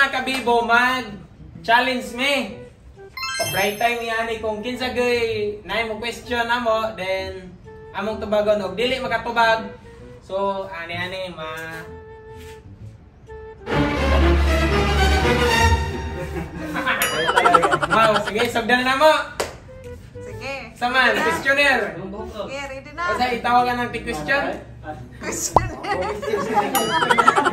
mga kabibo mag challenge me. Pa-bright time ni ani kung kinsa gay naay mo question namo, then among tubagon og dili makatubag. So ani-ani ma Wow, sige, sugdan na mo. Sige. Saman, questionnaire. Sige, ready na. Kasi itawagan ng question. Questionnaire.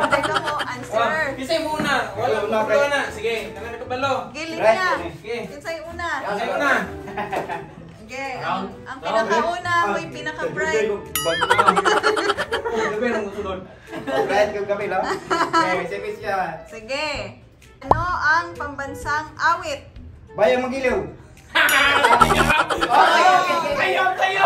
Teka mo, answer. Oh, kisay muna. Wala wala na. Sige, tanan na kabalo. Giling na. Sige. Kinsay una. Kisay una. Sige, ang pinakauna mo yung pinaka-bright. Gabi nang musulod. Bright kang gabi lang. Okay, sige siya. Sige. Ano ang pambansang awit? Bayang Magiliw. Tayo, tayo. Tayo.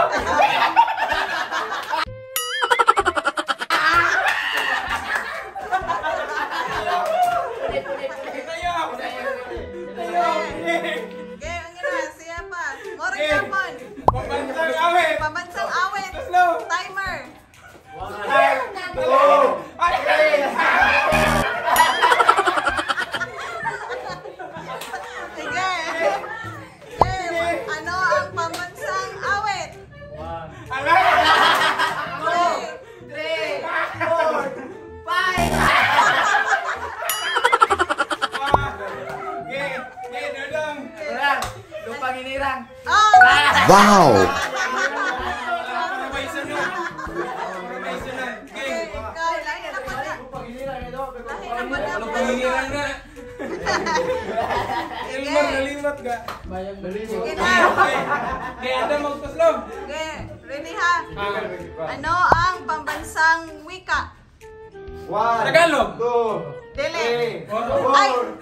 Tayo. Sige, ang ina, siya pa. More yapon. Pambansang awit. Pambansang awit. Slow. Timer. Two. Ay! Sige. Sige. Ano ang pambansang awit? Ala! 3, 4, 5. Okay, okay, dudong. Lupang inirang. Oh! Wow! Para may sunod. Para may sunod. Okay, Okay. ikaw, lahi na po na. Lahi na po na. Lupang inirang na. Ilmar, nalimot ka. Sige na. Okay. Okay, anda magtuslog. Sige, ready ha? Ano ang pambansang wika? 1. Tagalog. 2. Dili. 3. 4. Ay, una.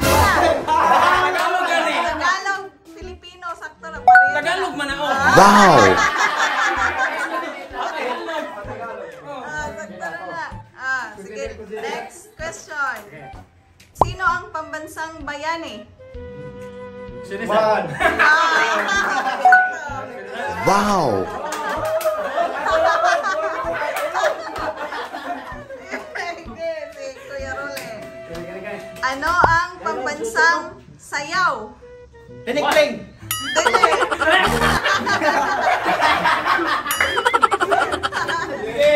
Tagalog gani. Tagalog, Filipino, sakto na pareho. Tagalog man ako. Wow! Tagalog. Oh. Ah, sakto na na. Ah, sige, next question. Sino ang pambansang bayani? 1. Ah, Wow! Sige, si Kuya Role. Ano ang pambansang sayaw? Tinikling. Dili. Sige.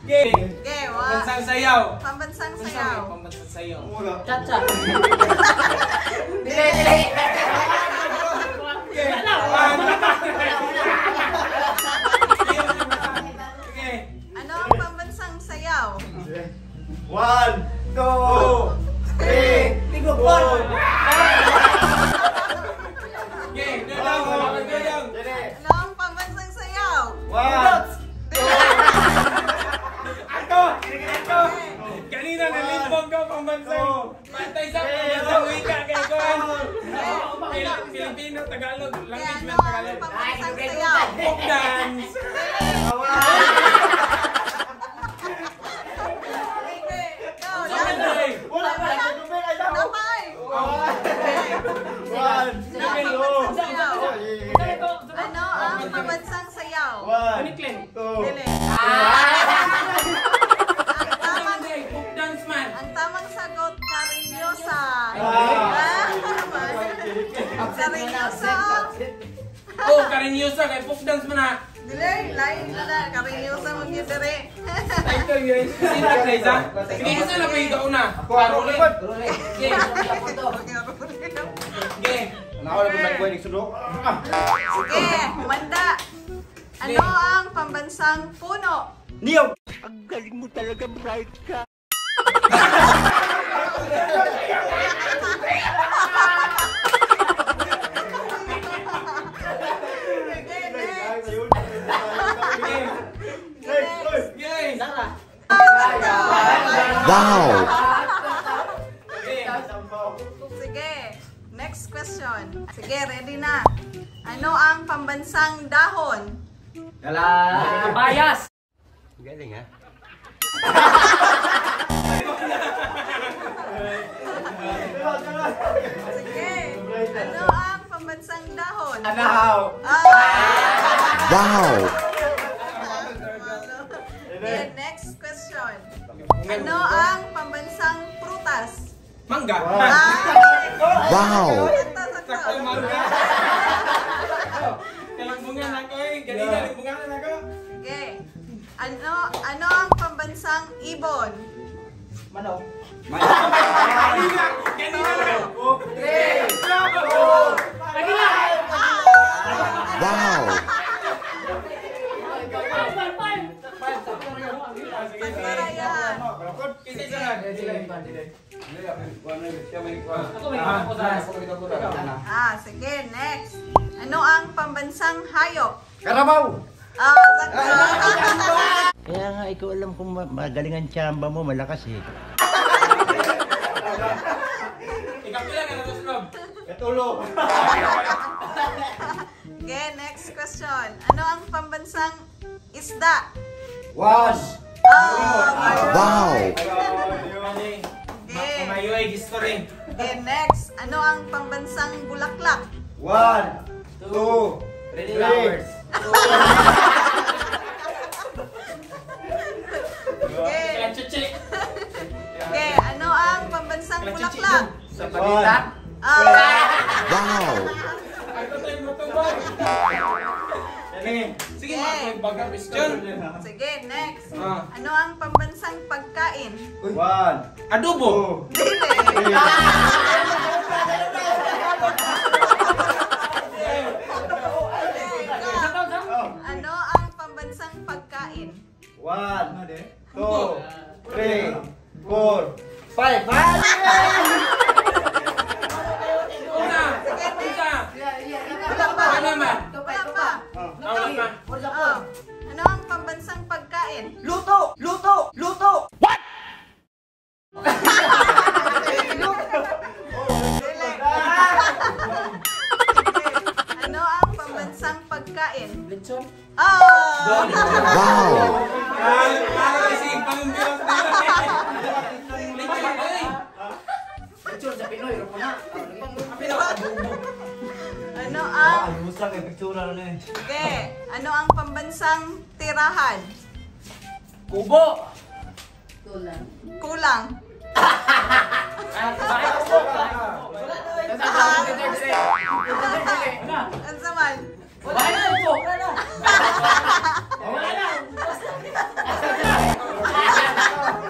Okay. Okay, wa. Pambansang sayaw. Pambansang Unsa may sayaw. pambansang sayaw? Chacha. Dili, dili. Okay. One. Okay. Ano ang pambansang sayaw? 1, 2, 3, 4. Okay, dudong. Dudong. Ano ang pambansang sayaw? 1. Ato! Ato! Kanina nalimbong ka pambansang. Pantay sa pambansang wika kay Kuan. Filipino, Tagalog, Kaya language ano man ang Tagalog. pambansang sayaw? Folk dance. Sige, ikaw. Sa man Wala pa. Napay! 1. Ano ang pambansang sayaw? Ano ang pambansang sayaw? 1, Tinikling. 2. Dili. Ang tamang Folk dance man. Ang tamang sagot, Karinyosa. Ah. Karinyosa. Oh, Karinyosa kay folk dance man ha. Dili, lain na na. Karinyosa mo gyud dire. Title guys. Sino Liza? Sige, isa na pa yung una. Ako, ako, ako. Okay. Okay. Ako na nagbuhay ng sulo. Sige, humanda. Ano ang pambansang puno? Niyog. Sige, next. Okay. Sige, next. Okay. Wow! Okay. Sige, next question. Sige, ready na. Ano ang pambansang dahon? Bayas. Galing ha. Sige. Ano ang pambansang dahon? Anahaw. Ah! Wow! Okay, next question. Ano ang pambansang prutas? Mangga. Ah, Wow! sakto, sakto. Sakto mangga. Kalang bunga na ko eh. Ganina rin bunga na ako. Okay. Ano ang pambansang ibon? Manok. Ganina! Ganina lang! Lagi na! Wow! Sakto na yan. Kasi sa Ako may ako sa. Ah, sige, next. Ano ang pambansang hayop? Karabaw! Ah, sakto. Kaya nga ikaw alam kung magaling ang tsamba mo, malakas eh. Ikaw pila ka na to, Slob? Katulo! Okay, next question. Ano ang pambansang isda? One! Ah, Wow! Ano eh? Okay. Kumayo ay history. Okay, next. Ano ang pambansang bulaklak? One! Two! Ready Three! flowers. Okay. Kaya chuchi. Okay, ano ang pambansang Kaya chuchi bulaklak? Sa balita. Ah, Wow! Ako tayo matubag. Sige, Okay. mga bagang question. sige, next. Ah. Ano ang pambansang pagkain? One! Adobo. Two! Dili. Three! Okay, ikaw. Ano ang pambansang pagkain? One! Two! Three! Four! Five! Five! Una. Sige, next. Unsa? Wala pa. Ano man? Wala pa. Ah, wala pa. Oh. Ano ang pambansang pagkain? Luto! Luto! Luto! Dili. Ano ang pambansang pagkain? Lechon. Oh! Wow! Ah, kasi pangbilang nila. Lechon, oy. Lechon sa Pinoy, rupo na. Apil ako, adobo. Ano ang Ayusan kay picture na eh. Okay. Ano ang pambansang tirahan? Kubo! Kulang. Ah, bakit kubo? Ano man? Wala na kubo! Wala na! Wala na!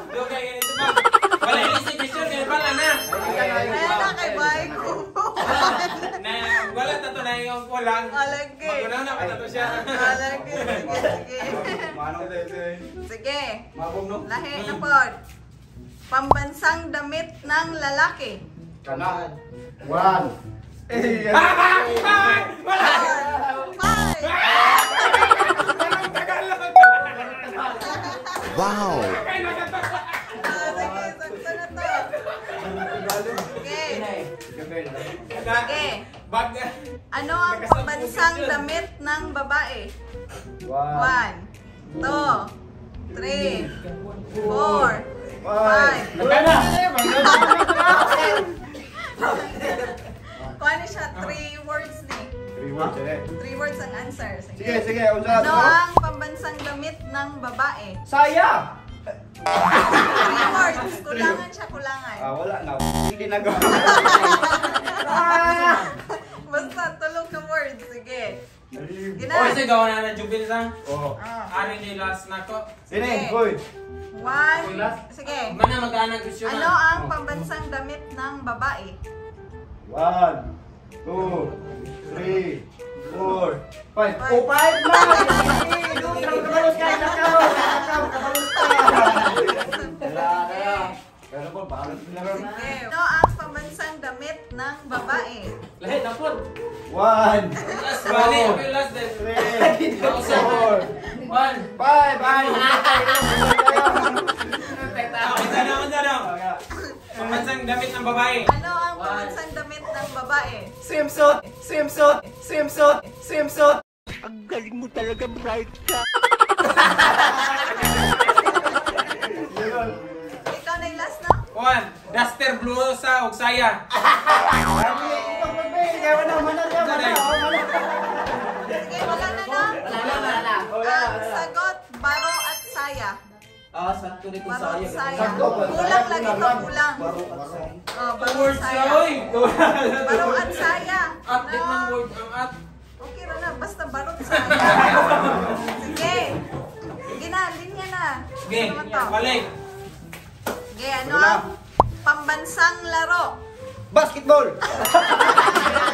Do kay ganito ba? Wala easy question kay pala na. Ayan na kay Bay Kubo. Na wala ta to na yung kulang. Alagi. Magunaw na pa to siya. Alagi. Sige, sige. Manong Sige. Mabog no? Lahi na pod. Pambansang damit ng lalaki. Kana. One. Eh, Ah! Ah! Wala! Five. Walang Tagalog. Wow! Kay nakatawa. Ah, sige, sakto na to. Okay. Sige. Bag. Ano ang pambansang damit ng babae? One. 1, 2, 3, 4, 5. Wala na. Kuha ni siya, 3 words ni. Three words, eh. 3 words ang answer. Sige, sige. Unsa Ano ang pambansang damit ng babae? Saya! 3 words. Kulangan siya, kulangan. Ah, wala na. Hindi na go. Basta, tulog ka words. Sige. Gina. Oh, sige gawa na na Jubil sa. Oh. Ari ni last na ko. Sini, boy. 1. Sige. Mana magkaanang question Ano ang pambansang damit ng babae? One, two, three, four, five. Five. Oh, five na! Kabalos ka! Nakaw! Kabalos ka! Wala na. Pero po, balos na ron. Sige. Ano ang pambansang damit ng babae? Lahi, tapon! One, Last bali, ako yung last din. three, four, One. five! Ay! Ah, unsa na, unsa na. Pambansang damit ng babae. Ano ang pambansang damit ng babae? Swimsuit! Swimsuit! Swimsuit! Swimsuit! Ang galing mo talaga, bright ka. Ikaw na yung last na? One. Duster blusa ug saya. Sige, wala na na. Wala na, wala na. Ang sagot, baro at saya. Ah, sakto ni kung Barot saya. saya. Sakto. Kulang lagi to, kulang. Baro at saya. Oh, Two barot words saya. na, oy. Barot at saya. At di man No. word ang at. Okay ra na, basta barot saya. Sige. Sige na, linya na. Sige, Ano man to? balik. Sige, ano ang pambansang laro? Basketball!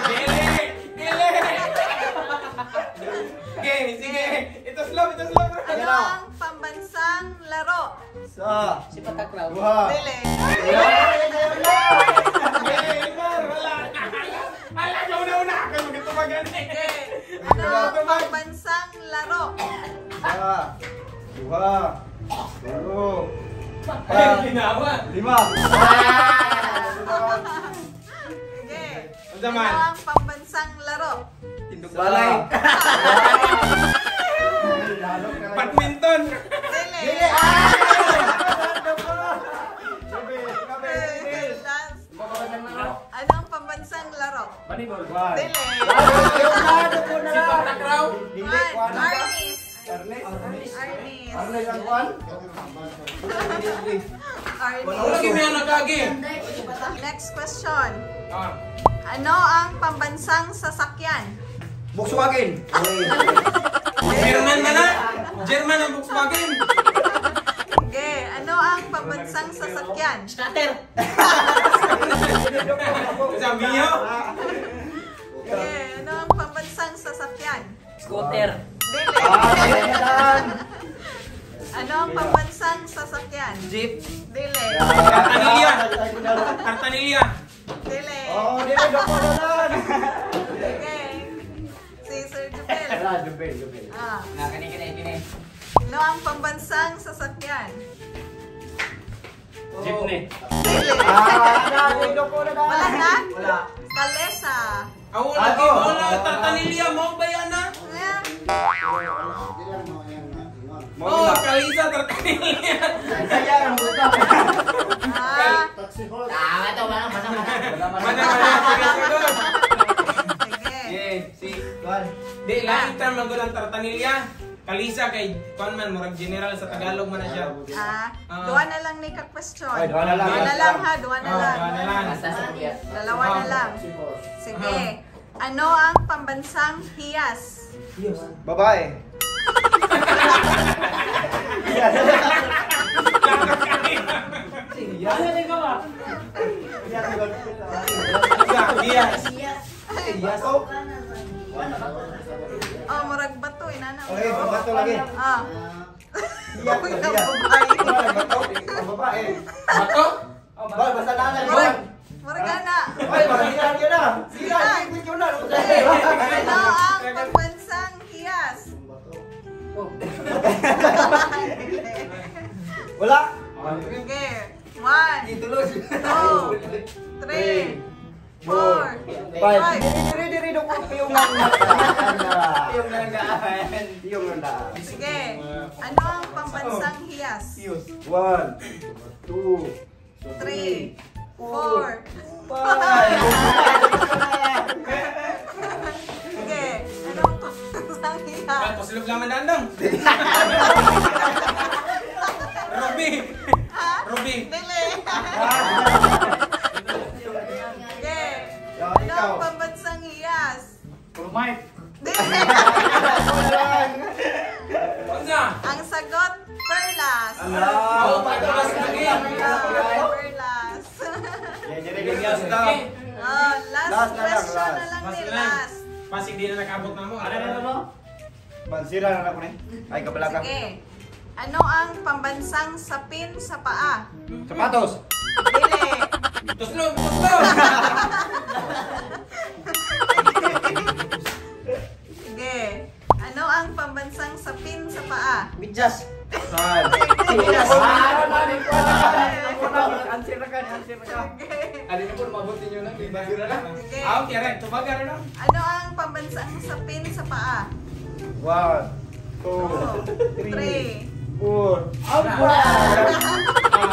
Dili! Dili! Sige, sige. Ito slow, ito slow. Ano ang pambansang laro? Sa. Si Pataklaw. Duha. Dili. Sige, Mar, wala. Ala, ikaw na una. Ako magtubagan eh. Sige. Ano ang pambansang laro? Sa. Duha. Tulo. Ay, ginawa. Lima. Sige. Unsa Ano man? ang pambansang laro? Tindog balay. Badminton. Dili. Last. Ano ang pambansang laro? Dili. Si Patakraw. One. Arnis. Arnis. Arnis. Arnis ang kwan? Wala Arnis. lagi may anak kagi. Next question. Ah. Ano ang pambansang sasakyan? Volkswagen. German man na. German ang Volkswagen. Sige. Ano ang pambansang sasakyan? Scatter. Sa Mio. Sige. Ano ang pambansang sasakyan? Scooter. Dili. Ano ang pambansang sasakyan? Jeep. Dili. Tartanilla. Tartanilla. Dili. Oh, dili doko na lang. Sige. Si Sir Jubel. Ala, jubel, jubel. Ah. Na kini kini kini. Ano ang pambansang sasakyan? Jeepney. Dili. Ah, dili doko na lang. Wala na? Wala. Kalesa. Aw, lagi mo na Tartanilla mo ba yan na? Ayan. Oh, Kalisa Tartanilla. Saya ang buta. Ah, Tama to, wala mana mana. Mana mana sige sagot. sige. Yeah, si Kwan. Di lang term man gud ang Tartanilla. Kalisa kay kuan man murag general sa Tagalog man na siya. Ah, Ah. duha na lang ni ka question. Ay, duha na lang. Duha na lang ha, duha na Oh, lang. duha na lang. Basta sa kuya. Dalawa na lang. Sige. Ano ang pambansang hiyas? Babae. Yes. Yes. Oh, murag bato inana. Okay, bato lagi. Ah. Iya, Uy, iya. babae. Bato, ang babae. Bato? Ba, basta na lang. Murag, murag ana. Ay, basta na na. Sige na, sige na. Ano ang pambansang hiyas? Wala. Sige. 1, Ituloy. 2, 3, 4, Five. 5. Diri, diri, diri, piyong lang. Piyong lang daan. Piyong lang daan. Sige. Ano ang pambansang hiyas? 1, 2, 3, 4, 5. Sige. Ano ang pambansang hiyas? Pasilog lang man dandang. Ruby. Ha? Ruby. Dili. Sige. Ano ang pambansang hiyas? Purmite. Dili. Unsa? Ang sagot, perlas. Oh, patulas lagi. Ah, perlas. Sige. Oh, last, Last na lang, question last. na lang Last ni na lang. last. Pasig di na nakaabot na mo. Ano na mo? Bansira na ako ni. Ay, kabala ka. Sige. Ano ang pambansang sapin sa paa? Sapatos. Dili. Tuslog, tuslog. Sige. Ano ang pambansang sapin sa paa? Medyas. Saan? Answer na ka, answer na ka. Sige. Alin po mabuti niyo na, bansira na. Sige. Ah, okay, right. Tubaga rin. Ano ang pambansang sapin sa paa? 1, 2, 3. 3, 4. Ah,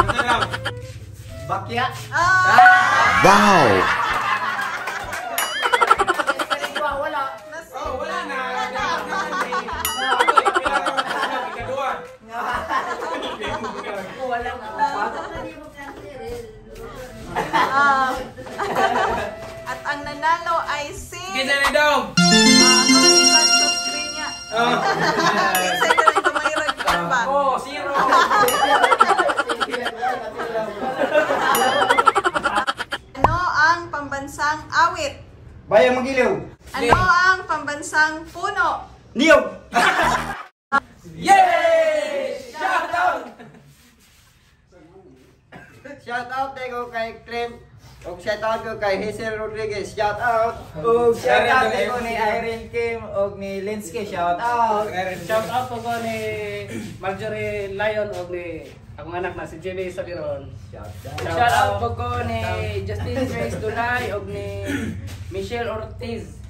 sarap. Bakya. Ah! Wow! Wala. Oh, wala na. Wala na. Ikaduha. Kinsa ni dong? Ah, ako na i-flash sa screen niya. Oh. Kinsa ka rin gamay ra gyud ba? Oh, zero. Ano ang pambansang awit? Bayang Magiliw. Ano ang pambansang puno? Niyog. Yay! Shout out! Shout out ko kay Clint. Og shout out ko kay Hazel Rodriguez. Shout out. Og shout out ko ni Irene Kim og ni Linsky. Shout out. Shout out po ko ni Marjorie Lyon o ni akong anak na si Jimmy Sabiron. Shout Shout out po ko ni Justin Grace Dulay og ni Michelle Ortiz.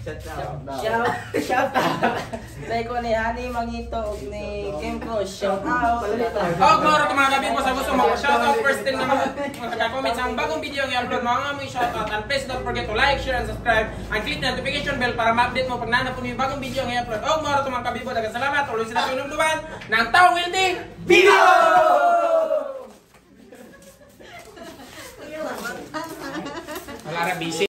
Shout out. Shout out. Dahil ko ni Hani Mangito og ni Kim Cruz. Shout out. Og moro mga gabi po sa gusto mo shout out first thing na mga comment sa among bagong video nga i-upload mga mo shout out, and please don't forget to like, share and subscribe and click the notification bell para ma-update mo pag naa na po yung bagong video nga i-upload. Og moro mga kabibo, daghang salamat. Tuloy sila sa inumduman ng Tao Wilde Video. Wala ra busy.